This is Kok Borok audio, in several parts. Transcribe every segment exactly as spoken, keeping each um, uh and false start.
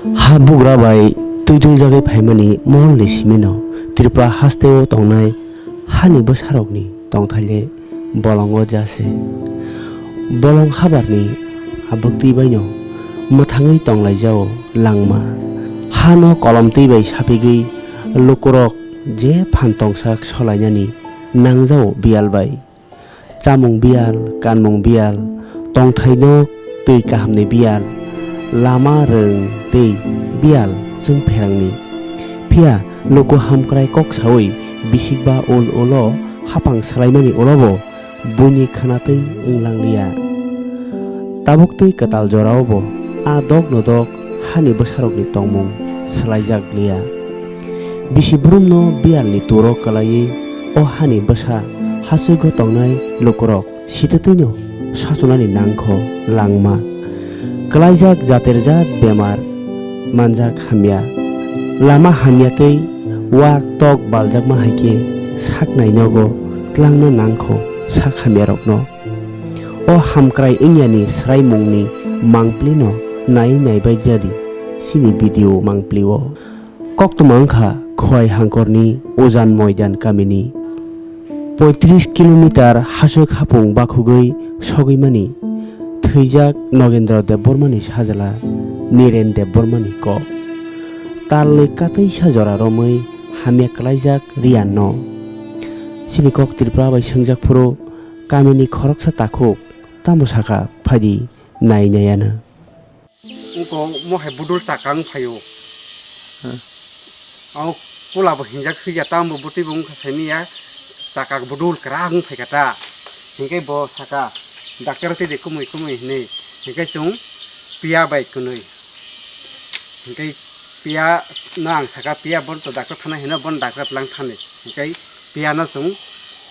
Ha bugra bai twiduljagwi phaimani molni simino Tripura hasteo tongnai hani bwsarokni tongthai le bolongo ja se. Bolong habarni abwktwi baino mwthangwi tonglaijao langma. Hano kolomtwi bai sapigwi lukurok je phan tongsak solainani nangjao biyal bai. Chamung biyal, kanmung biyal, tongthai nok tei kahamni biyal, lama rwng tei biyal chwng pherangni. Phiya luku hamkrai kok saui bisikba ul ulo hapang swlaimani ulobo buini khwnatwi wng langliya. Tabuk tei kwtal jorao bo a dok no dok hani bwsarokni tongmung swlaijak liya. Bisi brumno biyalni turo kwlaiwi o hani bwsa hachwgo tongnai lukurok sitwtwino sachunani nangkho langma. Kwlaijak jaterjak bemar manjak hamya. Lama hamya tei wak tok baljakma hai khe saknai nogo tlangna nangkho sak hamyarokno. O hamkrai wngyani swraimungni mangplino naiwi naibai jadi chini video mangplio. Koktwma wngkha Khowai hangkorni Ujan Moidan kamini poitris kilometer haswk hapung bakhugwi sogwimani thwijak Nogendra Debbarmani sajla Niren Debbarmani kok. Talni katwi sa jora romwi hamya kwlaijak Riyanno. Chini kok Tripura bai swngjak phuru kamini khoroksa takhuk tamo sakha phaidi nai nai ano. Wngkha omo hai budul chakang phaio. Hmm. Ang kula bo hinjak sui ya, tamo bwtwi bo wngkha saimanya chakak budul kwrak wng phaikha ta. Hinkhe bo saka, "Doctor twi de kumui kumui," hinwi. Hinkhe chwng piya bai kwnwi. Hinkhe piya no ang saka, "Piya, bono to doctor thana hino, bono doctor tlang thani." Hinkhe piya no chwng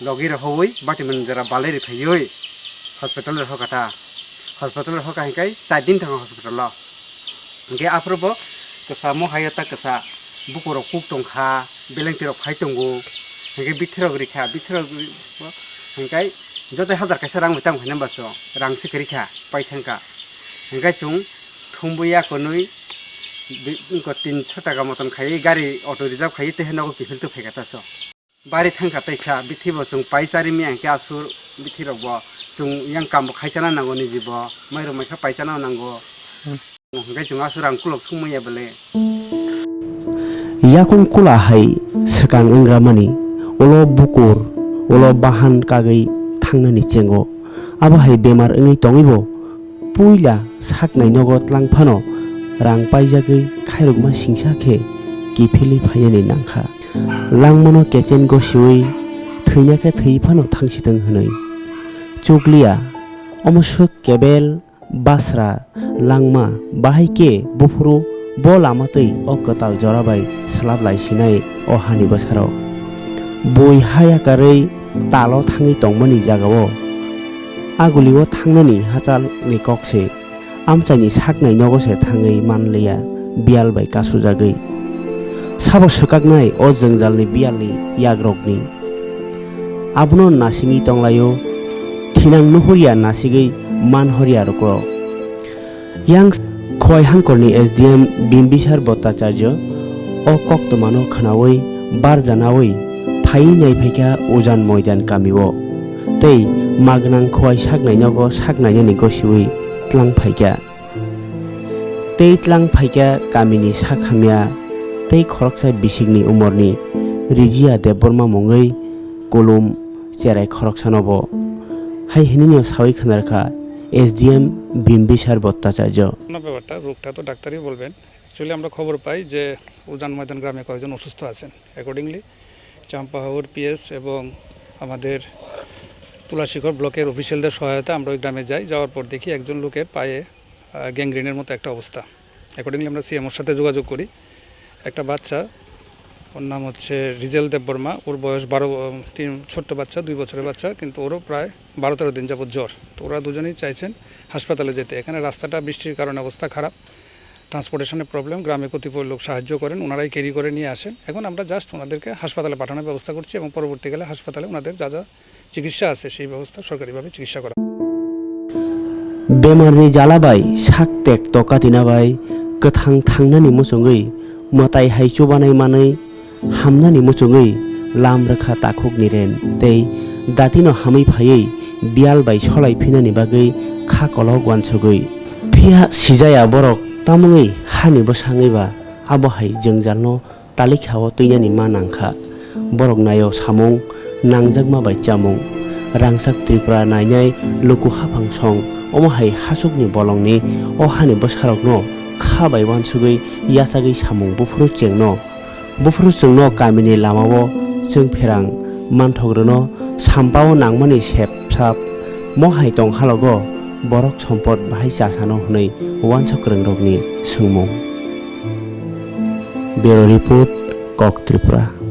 logi rohoi bati man jora balai ri phaiwi hospital rohor kha ta. Hospital rohor kha hinkhe char din thang hospital o. Hinkhe aphuru bo kwsa mo hayo ta kwsa bukurok kuk tongkha, belengti rok phai tongo. Hinkhe bithi rok rikha, bithi rok ri-, hinkhe joto hazar kaisa rang bai tang phaina baso rang se kwrwi kha, pai thangkha. Hinkhe chwng thumbuya kwnwi bi-, wngkha tin sho taka moton khaiwi gari auto reserve khaiwi tei nogo kiphil twi phaikha ta so. Bari thangkha teisa, bithi bo chwng pai chari miya hinkhe aswk bithi rok bo chwng yang kam bo khai chana nango niji bo, mai rok mai kha pai chana nango. Hmm. Hinkhe chwng aswk rang kulok sung manya bole. Yakung kula hai swkang wng ramani, ulo bukur, ulo bahan kagwi thangnani chengo. Abo hai bemar wngwi tongwi bo puila saknai nogo tlang phano rang paijagwi khairokma singsa khe kiphilwi phainani nangkha. Langmano kechen gosiwi thwina khe thwi phano thangsitwng hwnwi. Chukliya, omo swk kebel basra langma bahai khe buphuru bo lama twi o kwtal jora bai swlap lai sinai o hani bwsarok. Bui haya karwi talo thangwi tongmani jagao agulio thangnani hachalni kok se. Amchaini saknai nogo se thangwi manliya biyal bai kasujagwi. Sabo swkaknai o jwngjalni biyalni yagrokni. Abono nasingwi tonglaio, thinang nuhurya nasigwi manhorya rwkro. Yang Khowai hangkorni S D M Bimbisar Bhattacharya o koktwmano khwnawi barjanawi phaiwi naiphaikha Ujan Moidan kamio. Tei magwnang Khowai saknai nogo saknainani gosiwi tlang phaikha. Tei tlang phaikha kamini sak hamya tei khoroksa bisikni umorni Rijia Debbarma mungwi kulum cherai khoroksanobo. Hai hinwino sawi khwnarkha S D M Bimbisar Bhattacharya. না ব্যাপারটা, রোগটা তো ডাক্তারই বলবেন। অ্যাকচুয়ালি আমরা খবর পাই যে উজান ময়দান গ্রামে কয়েকজন অসুস্থ আছেন। অ্যাকর্ডিংলি চাম্পাহাওর পিএস এবং আমাদের তুলাশিখর ব্লকের অফিসিয়ালদের সহায়তায় আমরা ওই গ্রামে যাই। যাওয়ার পর দেখি একজন লোকের পায়ে, আহ, গ্যাংগ্রিনের মতো একটা অবস্থা। অ্যাকর্ডিংলি আমরা সিএমওর সাথে যোগাযোগ করি। একটা বাচ্চা, ওর নাম হচ্ছে রিজেল দেববর্মা, ওর বয়স বারো, উম, তিন, ছোট্ট বাচ্চা, দুই বছরের বাচ্চা, কিন্তু ওরও প্রায় বারো তেরো দিন যাবত জ্বর। তো ওরা দুজনেই চাইছেন হাসপাতালে যেতে। এখানে রাস্তাটা বৃষ্টির কারণে অবস্থা খারাপ, ট্রান্সপোর্টেশনের প্রবলেম, গ্রামে কতিপয় লোক সাহায্য করেন, ওনারাই ক্যারি করে নিয়ে আসেন। এখন আমরা জাস্ট ওনাদেরকে হাসপাতালে পাঠানোর ব্যবস্থা করছি এবং পরবর্তীকালে হাসপাতালে ওনাদের যা যা চিকিৎসা আছে, সেই ব্যবস্থা সরকারিভাবে চিকিৎসা করা। Bemarni jala bai sak tek to katina bai Kwthang thangnani muchungwi mwtai hai chubanai manwi, hamnani muchungwi lam rwkha takhukni ren tei datino hamwi phaiwi biyal bai solai phinani bagwi kha kolok uansugwi. Phiya sijaya borok tamungwi hani bwsangwi ba abo hai jwngjalno talikha-o twinani ma nang kha. Borok nai-o samung, nangjakma bai chamung. Rangchak Tripura nainai luku haphang song, omo hai hachukni bolongni o hani bwsarokno kha bai uansugwi yachagwi samung buphuru chengno. Buphuru chwngno kamini lama-o chwng pherang manthok rwno sampao nangmani sep sap. Mo hai tong halogo borok sompot bahai chasano hwnwi uansuk kwrwngrokni swngmung. Bureau Report, Kok Tripura.